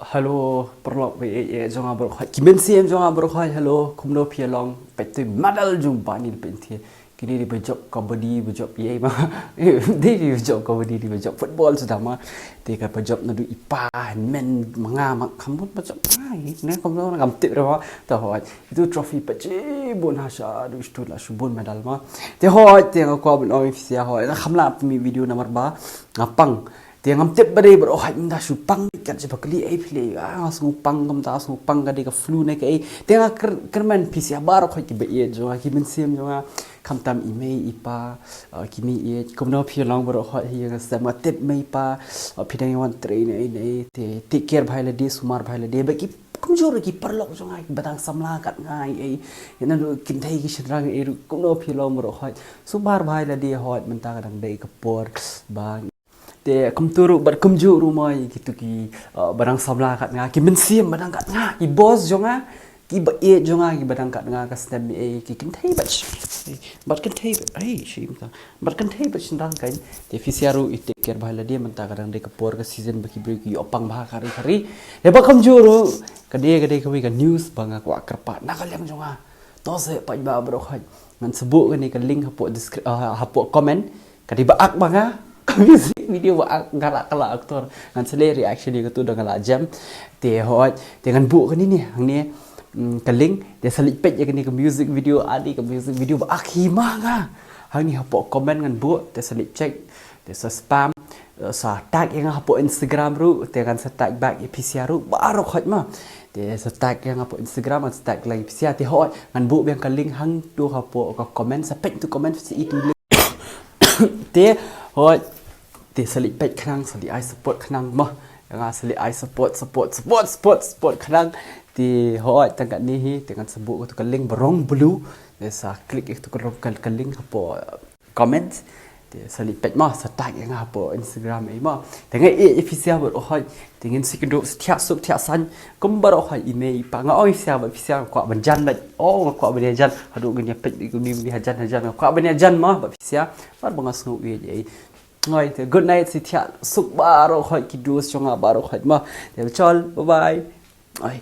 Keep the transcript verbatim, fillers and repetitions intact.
Hello, paralok ba ïeit jong nga baroh khoit. Ki mynsiem jong nga baroh khoit. Hello, kumno phi long? Peit tu medal jong ba ni peit te. Kine dei ba jop kabaddi, ba jop ïa ma. Dei ba jop kabaddi, dei ba jop football suda ma. Te ka ba jop naduh i pa, men ma nga ma kham bun ba jop nga. Ne kumno ngam tip re ma. Ta hoi. Itu trophy pachi bun ha sha du stu la shu bun medal ma. Te hoi te nga kwah ban ong phi sia hoi. Kham lah phi mih video namar ba nga pang. Te ngam tip ba dei baroh hoi mynta shu pang kat sha ba kylli ei phi leh. Ah, nga sngew pang kumta, sngew pang ka dei ka flu ne kaei. Te nga kyrmen phi sia baroh hoi ki ba ïeit jong nga, ki mynsiem jong nga. Khamtam i mei i pa, ah, ki mei ïeit. Kumno phi long baroh hoi hi nga sem nga tip mei pa. Ah, phi dang wan trei ne ei ne ei. Te take care bha ïa lade, sumar bha ïa lade. Ba ki kumjuh ruh ki paralok jong nga ki ba dang samla kat nga ei. Ïa naduh kynthei ki shynrang ei ruh kumno phi long baroh hoi. Sumar bha ïa lade hoi mynta ka dang dei ka por ba. Te kumtu ruh bad kumjuh ruh mo ïa kitu ki, uh, ba dang samla kat nga, ki mynsiem ba dang kat nga, ki boss jong nga, ki ba ïeit jong nga, ki ba dang kat nga ka snem ei, ki kynthei bad sh-, bad kynthei bad, ai, shim ta. Bad kynthei bad shynrang kan. Te phi sia ruh i take care bha ïa lade mynta ka dang dei ka por ka season ba ki briew ki ïoh pang bha khari khari. Te ba kumjuh ruh ka dei ka dei kawei ka news ba nga kwah kyrpad na ka liang jong nga. To se pait ba baroh hoi. Ngan sa buh kane ka link hapoh descri-, ah, hapoh comment. Ka dei ba ak ba nga. Ka music video ba ak nga la ka la actor. Ngan sa leh reaction ïa katu da nga la jem. Te hoi, te ngan buh kane ne, hangne, mm, ka link, te sa leit peit ïa kane ka music video, adi ka music video ba ak hi ma nga. Hangne hapoh comment ngan buh, te sa leit check, te sa spam, eh, sa tag ïa nga hapoh Instagram ruh, te ngan sa tag back ïa phi sia ruh, baroh hoi ma. Te sa tag ïa nga hapoh Instagram, ngan sa tag lagi phi sia, te hoi, ngan buh biang ka link hangtu hapoh ka comment, sa peit tu comment, sa itu link. Te hoi, te sa leit peit khnang, sa leit ai support khnang mo. Nga sa leit ai support, support, support, support, support khnang. Te hoi, tang katne hi, te ngan sa buh katu ka link ba rong blue. Te sa click ïa katu ka rong ka, ka link hapoh, uh, comment. Te sa leit peit mo, sa tag ïa nga hapoh Instagram ei mo. Te nga ïeit ïa phi sia baroh hoi. Te ngin sa ïakynduh sa thiah suk thiah saiñ. Kum baroh hoi i mei i pa nga ong ïa phi sia bad phi sia nga kwah ban jan bad. Oh, nga kwah ban ïa jan. Haduh ngin ïa peit kumne kumne hajan hajan. Nga kwah ban ïa jan mo bad phi sia. Namar ba nga sngew ïeit ei. Ngoi te good night, sa thiah suk baroh hoi ki dost jong nga baroh hoi mo. Te chol, bye bye. Oi.